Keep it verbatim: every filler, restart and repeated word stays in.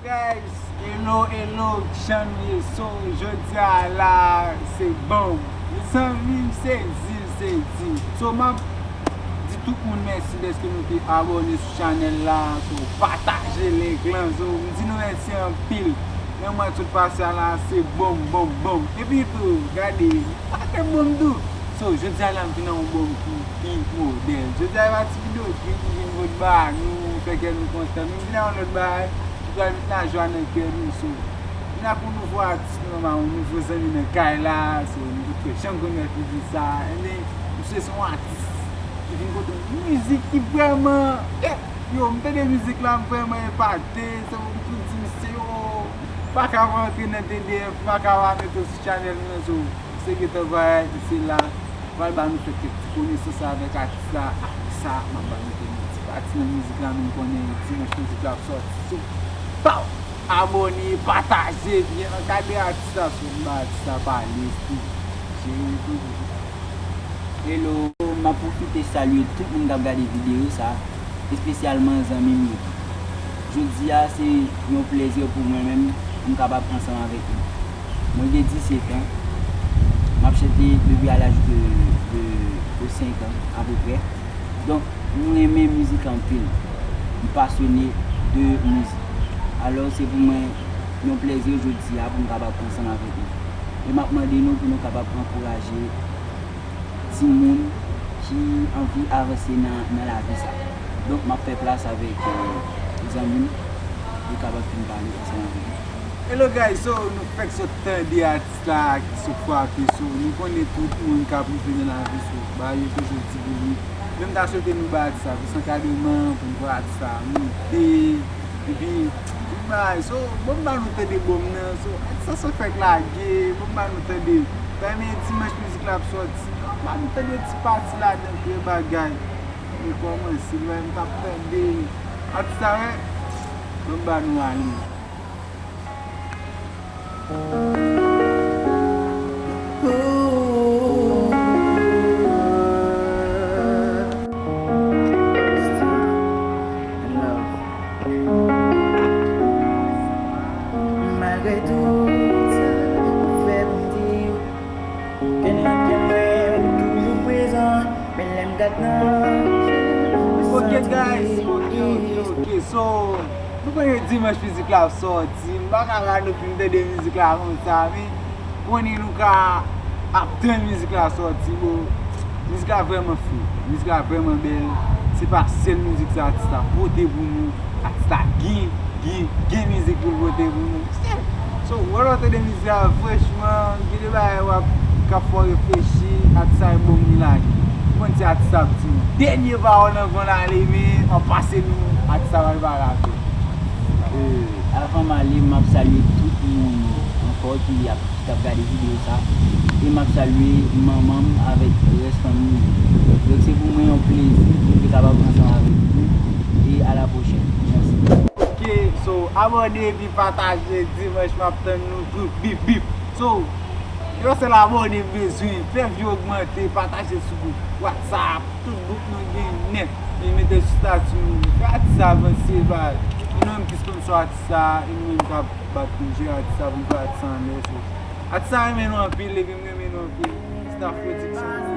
Guys, hello, hello, jan nou ye? So, jodi a la, se bon. Mezanmi, m sezi, m sezi. So, m ap di tout moun mèsi dèske nou te abòne sou chanèl la. So, pataje link lan. So, m di nou mèsi anpil. Men mwen tout pase a la, se bonm, bonm, bonm. Epi tou, gade, pa ke bonm tou. So, jodi a la, m vin nan yon bonm ki pi modèl. Jodi a, e pa ti videyo trip, m vin pot ba nou, fè kè nou kontan. Men m vin ak yon lòt bagay ki pral met lajwa nan kè nou. So, vin ak yon nouvo atis nou, yon nouvo zanmi nan kay la. So, nou tout fè janm konn wè figi sa. Ebyen, misye se yon atis ki vin pote yon mizik ki vrèman, eh, yo, m tande mizik la, m vrèman epate. Se pou m tou di misye, yo, m pa ka pa antre nan T D F, m pa ka pa met yo sou chanèl mwen. So, se gentan vwayaj, misye la. Pral ba nou fè kèk ti konesans avèk atis la. Apre sa, m ap ba nou kèk ti pati nan mizik la, nou konnen dimanch mizik la ap sòti. So, pow! Abòne, pataje, byen ankadre atis la. So, m ba atis la pale, epi jere l toujou. Hello, m ap pwofite salye tout moun k ap gade videyo sa, espesyalman zanmi m yo tou. Jodi a, se yon plezi pou mwen menm pou m kapab ansanm avèk nou. Mwen gen disèt an. M ap chante depi a laj de, de, de senk an, apeprè. Donk, m renmen mizik anpil. M pasyone de mizik. Alò, se pou mwen yon plezi jodi a pou m kapab ansanm avèk nou. E m ap mande nou pou nou kapab ankouraje timoun ki anvi avanse nan, nan lavi sa. Donk, m ap fè plas avèk, eh, zanmi m, li kapab vin pale ansanm avèk nou. Hello guys, so nou fèk sot tande atis la ki sot frape, so nou konnen tout moun k ap rive nan lavi, so bagay yo toujou difisil. Men m ta swete nou ba atis la plis ankadreman pou n pran atis la monte. Epi, tout bagay. So, bon, m ba nou tande bonm nan. So, atis sa sot fèk lage. Bon, m ba nou tande. Premye dimanch mizik la ap sòti. Bon, m ba nou tande ti pati ladan, premye bagay. Li kòmanse, m t ap tande atis sa, wè. Bon, m ba nou ale. Malgre tout sa, ou fè m di w, kenèp kenèp, ou toujou prezan, men lè m gad nan je w, mwen santi. Ok, guys, ok, ok, ok. So, nou konnen dimanch mizik la ap sòti. M pa ka rale nou fin tande mizik la konsa, men konnen nou ka ap tann mizik la sòti, bro. Mizik la vrèman fre, mizik la vrèman bèl. Se pa sèl mizik sa atis la pote pou nou. Atis la gen, gen, gen mizik pou l pote pou nou. So, wè lè w tande mizik la, franchman, gen de bagay w ap, k ap fè w reflechi, atis sa e bonm li lage. Ou konn se atis sa ap di nou. Dènye pawòl anvan l ale, men an pase nou, atis sa pral pale avè nou. Avan m ale, m ap salye tout moun ankò ki ap, ki t ap gade videyo sa. E m ap salye manman m avèk rès fanmi m. Donk, se pou mwen yon plezi pou m te kapab ansanm avèk nou. E a la pwochèn. Mèsi. Ok, so, abòne epi pataje, dimanch m ap tann nou tou, bip, bip. So, se yon sèl abòne m bezwen, fè vi ogmante, pataje sou gwoup WhatsApp, tout gwoup nou gen nèt, e mete sou stati nou, fè atis sa avanse, ba, e nou menm ki sponsò atis sa, e nou menm k ap bat pou n jere atis sa, pou n fè atis sa anlè, so. Atis sa renmen nou anpil, epi m renmen nou anpil, Staff Production.